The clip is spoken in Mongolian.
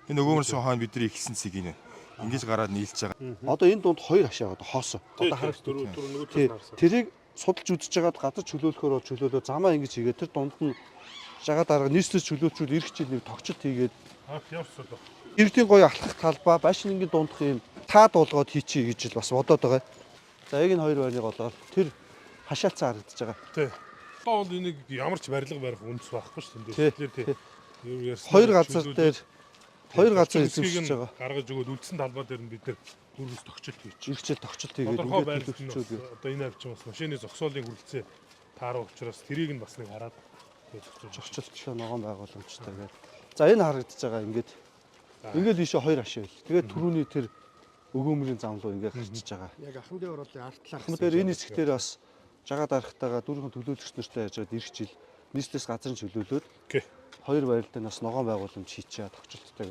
Энэ өгөөмөр суу хойно бидний эхэлсэн цэг энэ. Ингэж гараад нийлж байгаа. Одоо энэ дунд хоёр хашаа одоо хоосон. Одоо харагддаг. Дөрөв дөрөв нөгөө Тий. талд харсан. Тэрийг судалж үзэж байгаад газар чөлөөлөхөөр бол чөлөөлөө замаа ингэж хийгээд тэр дунд нь жагаа дарга нийслэл чөлөөлчүүл ирэх жил нэг тогтчилт хийгээд Ах явж суулаа. иргэдийн гоё алхах талбай байшин ингийн дундах юм таад болгоод хийчихье гэж л бас бодоод байгаа. За яг энэ хоёр байрны голоор тэр хашаалцсан харагдаж байгаа. Тий. Одоо бол энийг ямар ч барилга барих үндэс байхгүй шүү Тий, дээ. Тэгэхээр тий. Юу ярьсан. Хоёр газар дээр хоёр газар эзэмшиж байгаа. Гаргаж өгөөд үлдсэн талбай дээр нь бид нэр бүрээс тогтчилт хийчих. Ирэх жил тогтчилт хийгээд Тодорхой ингээд байрлал нь бас төлөвлөчөөд одоо энэ авчин бас машины зогсоолын хүрэлцээ таарах учраас тэрийг нь бас нэг хараад тэгээд зохицуулж зохицолтой ногоон байгууламжтай гэдэг. За энэ харагдаж байгаа ингээд ингээд ийшээ хоёр хашаа байл. Тэгээд түрүүний тэр өгөөмрийн зам руу ингээд гарчиж байгаа. Яг ахмадын ороолын ард талаар. Ахмад дээр энэ хэсэг дээр бас жагаа дарахтайгаа дүүрхэн төлөөлөгч нартай яаж байгаад ирэх жил нийслэлээс газрын чөлөөлөөд Окей. хоёр байрлал дээр бас ногоон байгууламж хийчихээ тогтчлттой.